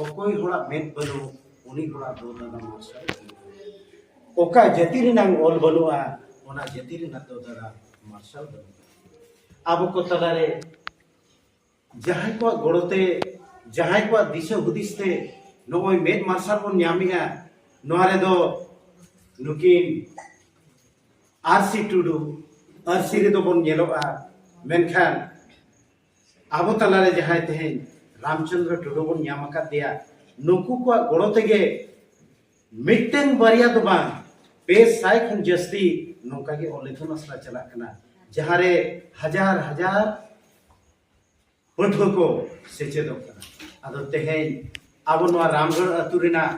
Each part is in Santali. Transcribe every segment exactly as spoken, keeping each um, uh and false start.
ᱚᱠᱚᱭ ᱦᱚᱲᱟᱜ ᱢᱮᱫ ᱵᱟᱹᱱᱩᱜ, ᱩᱱᱤ ᱦᱚᱲᱟᱜ ᱫᱚ ᱫᱟᱫᱟ ᱢᱟᱨᱥᱟᱞ ᱵᱟᱹᱱᱩᱜᱼᱟ᱾ ᱚᱠᱟ ᱡᱟᱹᱛᱤ ᱨᱮᱱᱟᱜ ᱚᱞ ᱵᱟᱹᱱᱩᱜᱼᱟ, ᱚᱱᱟ ᱡᱟᱹᱛᱤ ᱨᱮᱱᱟᱜ ᱫᱚ ᱫᱟᱫᱟ ᱢᱟᱨᱥᱟᱞ ᱵᱟᱹᱱᱩᱜᱼᱟ᱾ ᱟᱵᱚ ᱠᱚ ᱛᱟᱞᱟᱨᱮ ᱡᱟᱦᱟᱸᱭ ᱠᱚᱣᱟᱜ ᱜᱚᱲᱚ ᱛᱮ, ᱡᱟᱦᱟᱸᱭ ᱠᱚᱣᱟᱜ ᱫᱤᱥᱟᱹ ᱦᱩᱫᱤᱥ ᱛᱮ ᱱᱚᱜᱼᱚᱭ ᱢᱮᱫ ᱢᱟᱨᱥᱟᱞ ᱵᱚᱱ ᱧᱟᱢᱮᱜᱼᱟ, ᱱᱚᱣᱟ ᱨᱮᱫᱚ ᱱᱩᱠᱤᱱ ᱟᱨ ᱥᱤ ᱴᱩᱰᱩ, ᱟᱨ ᱥᱤ ᱨᱮᱫᱚ ᱵᱚᱱ ᱧᱮᱞᱚᱜᱼᱟ, ᱢᱮᱱᱠᱷᱟᱱ ᱟᱵᱚ ᱛᱟᱞᱟᱨᱮ ᱡᱟᱦᱟᱸᱭ ᱛᱮᱦᱮᱧ ᱨᱟᱢᱪᱚᱸᱫᱽᱨᱚ ᱴᱩᱰᱩ ᱵᱚᱱ ᱧᱟᱢ ᱟᱠᱟᱫᱮᱭᱟ, ᱱᱩᱠᱩ ᱠᱚᱣᱟᱜ ᱜᱚᱲᱚ ᱛᱮᱜᱮ ᱢᱤᱫᱴᱟᱝ ᱵᱟᱨᱭᱟ ᱫᱚ ᱵᱟᱝ, ᱯᱮ ᱥᱟᱭ ᱠᱷᱚᱱ ᱡᱟᱹᱥᱛᱤ ᱱᱚᱝᱠᱟ ᱜᱮ ᱚᱞ ᱤᱛᱩᱱ ᱟᱥᱲᱟ ᱪᱟᱞᱟᱜ ᱠᱟᱱᱟ, ᱡᱟᱦᱟᱸ ᱨᱮ ᱦᱟᱡᱟᱨ ᱦᱟᱡᱟᱨ ᱯᱟᱹᱴᱷᱩᱣᱟᱹ ᱠᱚ ᱥᱮᱪᱮᱫᱚᱜ ᱠᱟᱱᱟ᱾ ᱟᱫᱚ ᱛᱮᱦᱮᱧ ᱟᱵᱚ ᱱᱚᱣᱟ ᱨᱟᱢᱜᱚᱲ ᱟᱹᱛᱩ ᱨᱮᱱᱟᱜ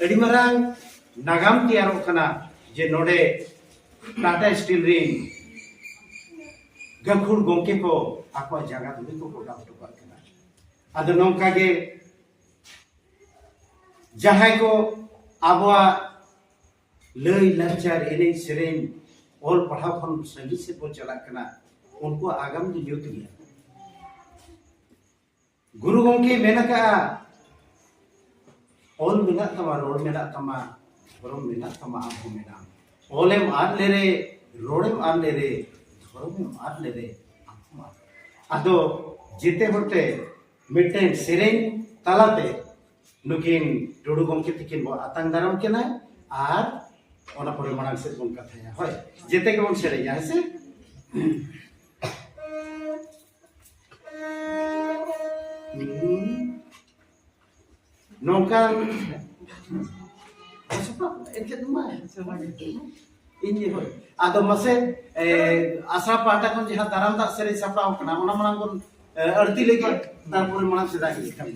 ᱟᱹᱰᱤ ᱢᱟᱨᱟᱝ ᱱᱟᱜᱟᱢ ᱛᱮᱭᱟᱨᱚᱜ ᱠᱟᱱᱟ, ᱡᱮ ᱱᱚᱰᱮ ᱴᱟᱴᱟ ᱥᱴᱤᱞ ᱨᱤᱱ ᱜᱟᱹᱠᱷᱩᱲ ᱜᱚᱢᱠᱮ ᱠᱚ ᱟᱠᱚᱣᱟᱜ ᱡᱟᱸᱜᱟ ᱫᱷᱩᱲᱤ ᱠᱚ ᱜᱚᱴᱟ ᱦᱚᱴᱚ ᱠᱟᱜ ᱠᱟᱱᱟ᱾ ᱟᱫᱚ ᱱᱚᱝᱠᱟ ᱜᱮ ᱡᱟᱦᱟᱸᱭ ᱠᱚ ᱟᱵᱚᱣᱟᱜ ᱞᱟᱹᱭ ᱞᱟᱠᱪᱟᱨ, ᱮᱱᱮᱡ ᱥᱮᱨᱮᱧ, ᱚᱞ ᱯᱟᱲᱦᱟᱣ ᱠᱷᱚᱱ ᱥᱟᱺᱜᱤᱧ ᱥᱮᱫ ᱵᱚᱱ ᱪᱟᱞᱟᱜ ᱠᱟᱱᱟ, ᱩᱱᱠᱩᱣᱟᱜ ᱟᱜᱟᱢ ᱫᱚ ᱧᱩᱛ ᱜᱮᱭᱟ᱾ ᱜᱩᱨᱩ ᱜᱚᱢᱠᱮ ᱢᱮᱱ ᱟᱠᱟᱫᱼᱟ, ᱚᱞ ᱢᱮᱱᱟᱜ ᱛᱟᱢᱟ, ᱨᱚᱲ ᱢᱮᱱᱟᱜ ᱛᱟᱢᱟ, ᱫᱷᱚᱨᱚᱢ ᱢᱮᱱᱟᱜ ᱛᱟᱢᱟ, ᱟᱢ ᱦᱚᱸ ᱢᱮᱱᱟᱢ᱾ ᱚᱞᱮᱢ ᱟᱫ ᱞᱮᱨᱮ, ᱨᱚᱲᱮᱢ ᱟᱫ ᱞᱮᱨᱮ, ᱫᱷᱚᱨᱚᱢᱮᱢ ᱟᱫ ᱞᱮᱨᱮ, ᱟᱢ ᱦᱚᱸ ᱟᱫ᱾ ᱟᱫᱚ ᱡᱮᱛᱮ ᱦᱚᱲᱛᱮ ᱢᱤᱫᱴᱮᱱ ᱥᱮᱨᱮᱧ ᱛᱟᱞᱟᱛᱮ ᱱᱩᱠᱤᱱ ᱴᱩᱰᱩ ᱜᱚᱢᱠᱮ ᱛᱤᱠᱤᱱ ᱵᱚ ᱟᱛᱟᱝ ᱫᱟᱨᱟᱢ ᱠᱤᱱᱟ ᱟᱨ ᱚᱱᱟ ᱯᱚᱨᱮ ᱢᱟᱲᱟᱝ ᱥᱮᱫ ᱵᱚᱱ ᱠᱟᱛᱷᱟᱭᱟ᱾ ᱦᱳᱭ, ᱡᱮᱛᱮ ᱜᱮᱵᱚᱱ ᱥᱮᱨᱮᱧᱟ, ᱦᱮᱸ ᱥᱮ? ᱱᱚᱝᱠᱟᱱ ᱮᱱᱠᱷᱟᱱ ᱢᱟ ᱤᱧ ᱦᱳᱭ᱾ ᱟᱫᱚ ᱢᱟᱥᱮ, ᱮ, ᱟᱥᱲᱟ ᱯᱟᱦᱴᱟ ᱠᱷᱚᱱ ᱡᱟᱦᱟᱸ ᱫᱟᱨᱟᱢ ᱫᱟᱜ ᱥᱮᱨᱮᱧ ᱥᱟᱯᱲᱟᱣ ᱠᱟᱱᱟ, ᱚᱱᱟ ᱢᱟᱲᱟᱝ ᱵᱚᱱ, ᱮ, ᱟᱹᱲᱛᱤ ᱞᱮᱜᱮ, ᱛᱟᱨᱯᱚᱨᱮ ᱢᱟᱲᱟᱝ ᱥᱮᱫᱟᱜ ᱜᱮ ᱠᱟᱹᱢᱤ᱾